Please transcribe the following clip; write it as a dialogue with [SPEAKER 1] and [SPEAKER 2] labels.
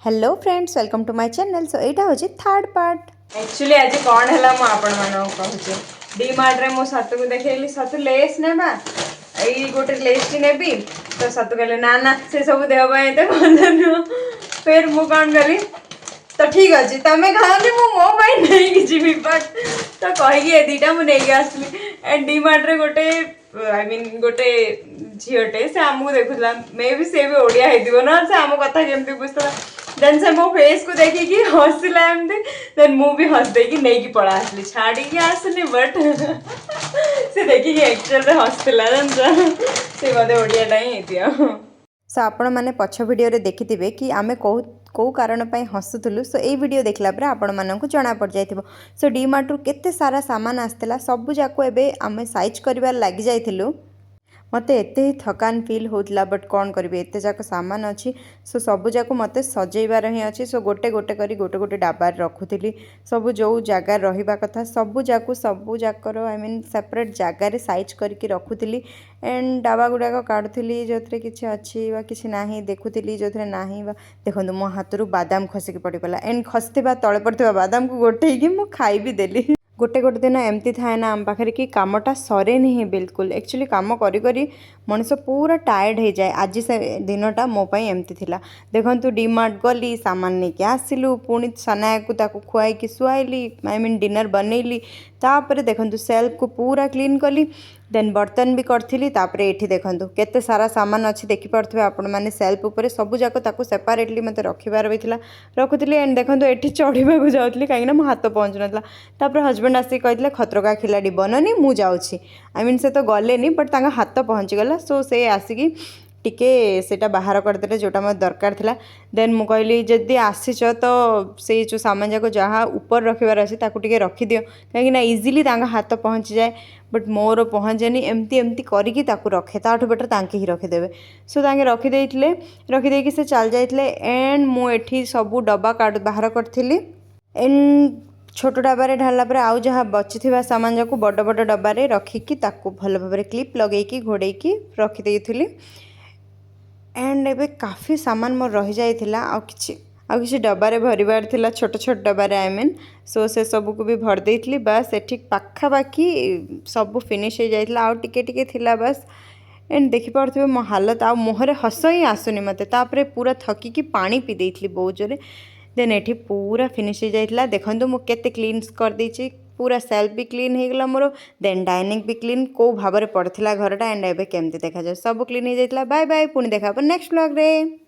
[SPEAKER 1] Hello friends, welcome to my channel. So ଏଇଟା ହେଉଛି third part.
[SPEAKER 2] Actually ଆଜି କ'ଣ ହେଲା, ମୁଁ ଆପଣମାନଙ୍କୁ କହୁଛି। ଡି ମାର୍ଟରେ ମୁଁ ସତୁକୁ ଦେଖେଇଲି, "ସତୁ, ଲେସ୍ ନେବା, ଏଇ ଗୋଟେ ଲେସ୍ଟି ନେବି।" ତ ସତୁ କହିଲେ, "ନା ନା, ସେ ସବୁ ଦେହ ପାଇଁ ଏତେ ଭଲ ନୁହଁ।" ଫେର ମୁଁ କ'ଣ କଲି, "ତ ଠିକ୍ ଅଛି, ତମେ ଖାଅନି, ମୁଁ ମୋ ପାଇଁ ନେଇକି ଯିବି।" ବଟ୍ ତ କହିକି ଏ ଦୁଇଟା ମୁଁ ନେଇକି ଆସିଲି। ଆଣ୍ଡ ଡି ମାର୍ଟରେ ଗୋଟେ, I mean, ଗୋଟେ ଝିଅଟେ, ସେ ଆମକୁ ଦେଖୁଥିଲା। ମେ ବି ସେ ବି ଓଡ଼ିଆ ହେଇଥିବ ନା, ସେ ଆମ କଥା କେମିତି ବୁଝୁଥିଲା? ଦେନ୍ ସେ ମୋ ଫେସ୍କୁ ଦେଖିକି ହସିଲା ଏମିତି। ଦେନ୍ ମୁଁ ବି ହସି ଦେଇକି ନେଇକି ପଳା ଆସିଲି, ଛାଡ଼ିକି ଆସିଲି। ବଟ୍ ସେ ଦେଖିକି ଆକ୍ଚୁଆଲିରେ ହସିଥିଲା, ଜାଣିଛ? ସେ ବୋଧେ ଓଡ଼ିଆଟା ହିଁ ହେଇଥିବ।
[SPEAKER 1] ସୋ ଆପଣମାନେ ପଛ ଭିଡ଼ିଓରେ ଦେଖିଥିବେ କି ଆମେ କେଉଁ କେଉଁ କାରଣ ପାଇଁ ହସୁଥିଲୁ। ସୋ ଏଇ ଭିଡ଼ିଓ ଦେଖିଲା ପରେ ଆପଣମାନଙ୍କୁ ଜଣା ପଡ଼ିଯାଇଥିବ। ସୋ ଡି ମାର୍ଟରୁ କେତେ ସାରା ସାମାନ ଆସିଥିଲା, ସବୁ ଯାକୁ ଏବେ ଆମେ ସାଇଜ୍ କରିବାରେ ଲାଗିଯାଇଥିଲୁ। ମୋତେ ଏତେ ହିଁ ଥକାନ ଫିଲ୍ ହେଉଥିଲା, ବଟ୍ କ'ଣ କରିବି? ଏତେ ଯାକ ସାମାନ ଅଛି, ସୋ ସବୁ ଯାକ ମୋତେ ସଜେଇବାର ହିଁ ଅଛି। ସୋ ଗୋଟେ ଗୋଟେ କରି ଗୋଟେ ଗୋଟେ ଡବାରେ ରଖୁଥିଲି। ସବୁ ଯେଉଁ ଜାଗାରେ ରହିବା କଥା, ସବୁ ଯାକୁ, ସବୁ ଯାକର, I mean, separate ଜାଗାରେ ସାଇଜ୍ କରିକି ରଖୁଥିଲି। ଆଣ୍ଡ ଡବା ଗୁଡ଼ାକ କାଢ଼ୁଥିଲି, ଯେଉଁଥିରେ କିଛି ଅଛି ବା କିଛି ନାହିଁ ଦେଖୁଥିଲି, ଯେଉଁଥିରେ ନାହିଁ ବା। ଦେଖନ୍ତୁ, ମୋ ହାତରୁ ବାଦାମ ଖସିକି ପଡ଼ିଗଲା। ଆଣ୍ଡ ଖସିଥିବା, ତଳେ ପଡ଼ିଥିବା ବାଦାମକୁ ଗୋଟେଇକି ମୁଁ ଖାଇ ବି ଦେଲି। ଗୋଟେ ଗୋଟେ ଦିନ ଏମିତି ଥାଏ ନା, ଆମ ପାଖରେ କି କାମଟା ସରେନି ହିଁ ବିଲକୁଲ। ଆକ୍ଚୁଆଲି କାମ କରି କରି ମଣିଷ ପୁରା ଟାୟାର୍ଡ଼ ହେଇଯାଏ। ଆଜି ସେ ଦିନଟା ମୋ ପାଇଁ ଏମିତି ଥିଲା। ଦେଖନ୍ତୁ, ଡିମାର୍ଟ ଗଲି, ସାମାନ ନେଇକି ଆସିଲୁ, ପୁଣି ସନାୟାକୁ ତାକୁ ଖୁଆଇକି ଶୁଆଇଲି, I mean, dinner ବନେଇଲି। ତାପରେ ଦେଖନ୍ତୁ, ସେଲ୍ଫକୁ ପୁରା କ୍ଲିନ୍ କଲି, ଦେନ୍ ବର୍ତ୍ତନ ବି କରିଥିଲି। ତାପରେ ଏଇଠି ଦେଖନ୍ତୁ, କେତେ ସାରା ସାମାନ ଅଛି, ଦେଖିପାରୁଥିବେ ଆପଣମାନେ ସେଲ୍ଫ ଉପରେ। ସବୁ ଯାକ ତାକୁ ସେପାରେଟଲି ମୋତେ ରଖିବାର ବି ଥିଲା, ରଖୁଥିଲି। ଆଣ୍ଡ ଦେଖନ୍ତୁ, ଏଠି ଚଢ଼ିବାକୁ ଯାଉଥିଲି, କାହିଁକିନା ମୋ ହାତ ପହଞ୍ଚୁନଥିଲା। ତାପରେ ହଜବେଣ୍ଡ ଆସିକି କହିଥିଲେ, "खतरों के खिलाड़ी ବନନି, ମୁଁ ଯାଉଛି।" I mean, ସେ ତ ଗଲେନି, ବଟ୍ ତାଙ୍କ ହାତ ପହଞ୍ଚିଗଲା। ସୋ ସେ ଆସିକି ଟିକେ ସେଇଟା ବାହାର କରିଦେଲେ, ଯେଉଁଟା ମୋତେ ଦରକାର ଥିଲା। ଦେନ୍ ମୁଁ କହିଲି, ଯଦି ଆସିଛ ତ ସେଇ ଯେଉଁ ସାମାନ ଯାକ ଯାହା ଉପରେ ରଖିବାର ଅଛି, ତାକୁ ଟିକେ ରଖିଦିଅ, କାହିଁକିନା ଇଜିଲି ତାଙ୍କ ହାତ ପହଞ୍ଚିଯାଏ, ବଟ୍ ମୋର ପହଞ୍ଚେନି। ଏମିତି ଏମିତି କରିକି ତାକୁ ରଖେ, ତାଠୁ ବେଟର୍ ତାଙ୍କେ ହିଁ ରଖିଦେବେ। ସୋ ତାଙ୍କେ ରଖିଦେଇଥିଲେ, ରଖିଦେଇକି ସେ ଚାଲି ଯାଇଥିଲେ। ଆଣ୍ଡ ମୁଁ ଏଠି ସବୁ ଡବା କାଢ଼ ବାହାର କରିଥିଲି। ଆଣ୍ଡ ଛୋଟ ଡବାରେ ଢାଳିଲା ପରେ ଆଉ ଯାହା ବଚିଥିବା ସାମାନ ଯାକୁ ବଡ଼ ବଡ଼ ଡବାରେ ରଖିକି, ତାକୁ ଭଲ ଭାବରେ କ୍ଲିପ୍ ଲଗେଇକି ଘୋଡ଼େଇକି ରଖିଦେଇଥିଲି। ଆଣ୍ଡ ଏବେ କାଫି ସାମାନ ମୋର ରହିଯାଇଥିଲା, ଆଉ କିଛି ଡବାରେ ଭରିବାର ଥିଲା, ଛୋଟ ଛୋଟ ଡବାରେ, I mean. Show ସେ ସବୁକୁ ବି ଭରି ଦେଇଥିଲି। ବାସ୍, ଏଠି ପାଖାପାଖି ସବୁ ଫିନିଶ୍ ହେଇଯାଇଥିଲା, ଆଉ ଟିକେ ଟିକେ ଥିଲା ବାସ୍। ଏଣ୍ଡ ଦେଖିପାରୁଥିବେ ମୋ ହାଲତ, ଆଉ ମୁହଁରେ ହସ ହିଁ ଆସୁନି ମୋତେ। ତାପରେ ପୁରା ଥକିକି ପାଣି ପିଇ ଦେଇଥିଲି ବହୁତ ଜୋରେ। ଦେନ୍ ଏଠି ପୁରା ଫିନିଶ୍ ହେଇଯାଇଥିଲା। ଦେଖନ୍ତୁ, ମୁଁ କେତେ କ୍ଲିନ୍ କରିଦେଇଛି। ପୁରା ସେଲ୍ଫ ବି କ୍ଲିନ୍ ହେଇଗଲା ମୋର, ଦେନ୍ ଡାଇନିଂ ବି କ୍ଲିନ୍। କେଉଁ ଭାବରେ ପଡ଼ିଥିଲା ଘରଟା ଆଣ୍ଡ ଏବେ କେମିତି ଦେଖାଯାଉଛି, ସବୁ କ୍ଲିନ୍ ହେଇଯାଇଥିଲା। ବାଏ ବାଏ, ପୁଣି ଦେଖା ହେବ ନେକ୍ସଟ ବ୍ଲଗ୍ରେ।